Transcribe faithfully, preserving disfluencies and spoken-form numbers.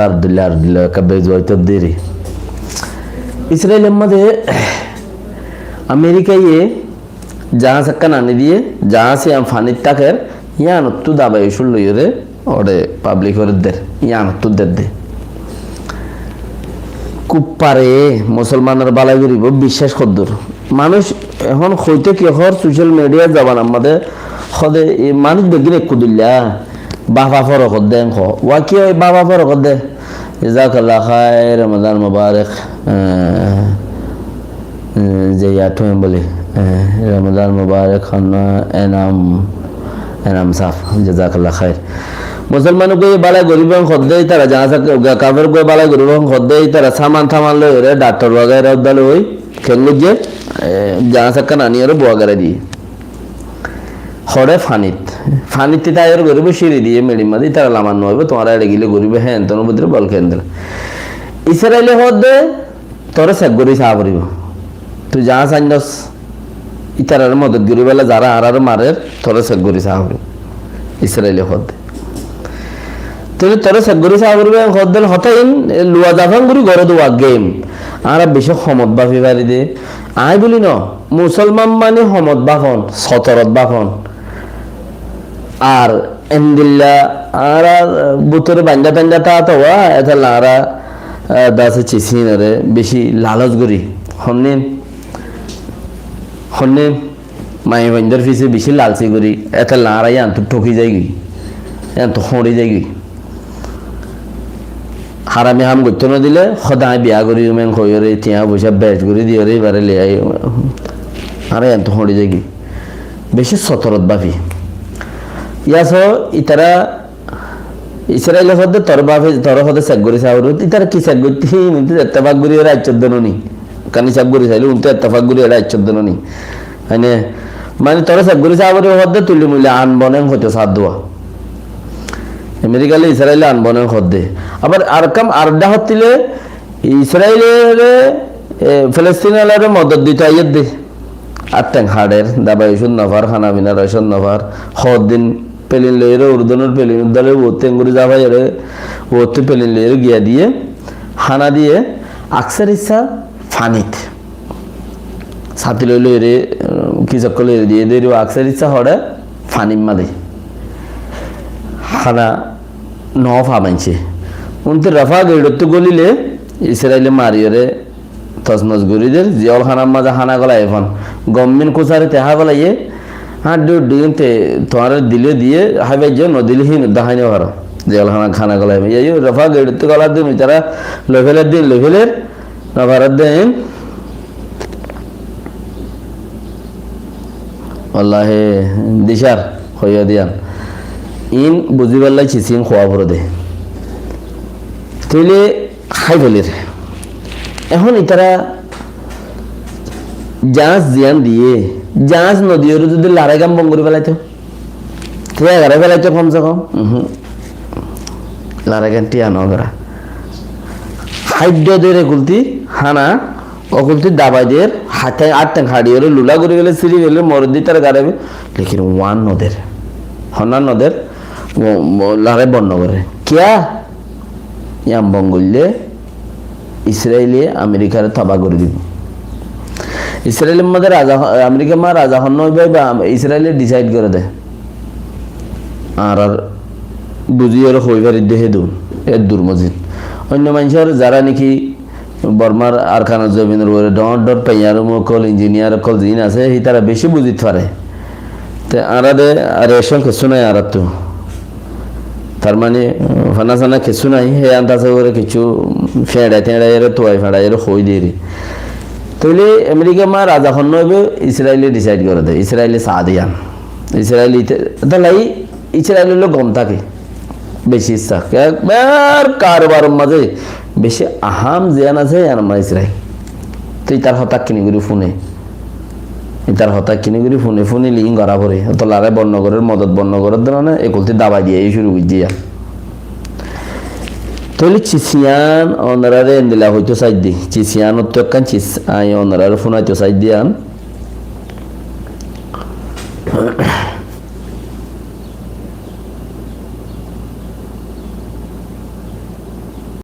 Ar dilla, ar dilla, ekka bezuwaitor deri. Israilor mazé Amerikaye jaház ekkán aní diye, jaház yián fanit táker, yiánottú dabai ucúl loiyóre, ore pablikore der, yiánottú der de. Kúb fare, musolmanor bálai goríbo, biccác hoddúr. Manúic ehón hoité ki hoór, social media zobanar mazé hoóde, e manúic beggín ekku dilla, báfa foro hoódde en hoó. Wá ki ói báfa foro hoódde? Jazakallah khair, Ramadan Mubarak. Eh, eh, je yatú en bóli, eh, Ramadan Mubarak, honna enam, enam saf, jazakallah khair. Musolman uggúa bálai goríbo en hoódde, ítara jaház, kafer uggúa bálai goríbo en hoódde, ítara saman taman loiyóre, dhaktor wagaira uddá loi, ken goijjé, eh, jaház ekkán aniyóre bua gerai diye. Hoçé fanit. Fanit táker goríbo círi diye meçir mazé, ítara laman noóibo, tuáñra eçe gile goríbo, hé, entonor bútore bol kendila. Israile hoódde, toré sek gorí saá foribó. Tui jaház ainnos, ítarare modot goríballa zará añárare marer, toré sek gorí saá foribó. Israile hoódde. Tóile toré sek gorí saá foribó, en hoódde hotá in, e, luwa zafan gorí goró de wá game. Añára beci homot báfi fari de. Aññí bóli no, musolman mani homot báfon, sotorot báfon. Ar endilla añárar bútore baindá taindá táto wá, étalla añára, eh, dase cisínore beci laloc gorí. Honnín, honnín, maiyafuaindór fise beci lalsi gorí, étalla añára yíantu thóki zaigói, yíantu hóñçi zaigói. Harami ham goittó no dile, hóde aññí biya gorí um en hoiyóre, tiañ foicá bec gorí diyóre, ibare liyai, añára yíantu hóñçi zaigói. Beci sotorot báfi. Yá so, ítara Israile hoódde toré báfe, toré hoódde sek gorí saá foribó. Ítara ki sek goittó, hín untú ettefak gorí ere aiccódde no ni. Ekkán hísab gorí sailé untú ettefak gorí ere aiccódde no ni. Mane, mane toré sek gorí saá foribó hoódde tuli muli anbon en hoitó saá de wá. Amerikale Israile anbon en hoódde. Abar ar kam ar dahótile Israilere, e, Filistine alare modot dito aiyédde. Ar teng haçer, dabai ucút nofar, hána fina racon nofar, hoddin pelin loiyóre, Urdunor pelin uddá loi uottú engorí zafaiyóre, uottú pelin loiyóre giya diye, hána diye, aksar issá fanit. Sati loi loiyóre, eh, ki sokkol loiyóre diye, deri aksar issá hoçé fanit mazé. Hána no fa maincé. Unte Rafa geçottú golile, Israile mariyóre, tosnos gorí der, ziyól hánar mazé hána golai fán. Gommin kusari te há golaiye, hañddi uddí gin te tuáñre dile diye, hái faijjó, no dile hín uddá hái no faro. Ziyól hána hána golai fán. Yó, Rafa geçottú golar din, ítara loi féler din, loi féler, no farar din. Wallahi, dicár, hoiyó diyan. In buzibálla cisín hoó forede. Tóile hái feler. Ehón ítara jaáñs ziyán diye, jaáñs no diyóre zodi laraigan bon gorí felaito, tiya garai felaito kom se kom. Uhum. Laraigan tiya no gara. Háiddo der ekulti hána, okulti dabai der, háthe, át teng haçiyóre lula gorí fele, siri fele, mori di tar gare, lekin uán no der. Honnan no der, mo-, mo-, larai bon no gore. Kiya? Yián bon goille Israile Amerikare taba gorí dibo. Israile mazé raza, Amerika ma raza hon no óibo, iba Israile decide gore de. Añárar buziyóre hoi faridde hédun, eddur mozin. Oinno maincór zara niki Bormar Arkanor zobinor uore dhoóñr dhoóñr peiyarum ókkol, injiniyar ókkol ziín asé, hítara beci buzit fare. Te añára de reaction kessú nái añárattú. Tar mane, fana sana kessú nái, hé antase uore kessú feñçai teñçai ere, tuai feñçai ere hoi deri. Tóile Amerika ma raza hon no óibo, Israile decide gore de, Israile saá de yián. Israile ite-, etolla Israile loi gom táke. Beci issá. Ekbar karubaror mazé beci aham ziyán asé, yián mazé Israil. Te itar hotá kini gorí fune. Itar hotá kini gorí fune, funile in gora fore. Tollare bon no gorer, modot bon no gorer, dorane ekulti dabai diya curu goijje yián. Tóile cis yián onorare endilla hoito saidde. Cis yián ottu ekkán cis añí onorare funaito saidde yián.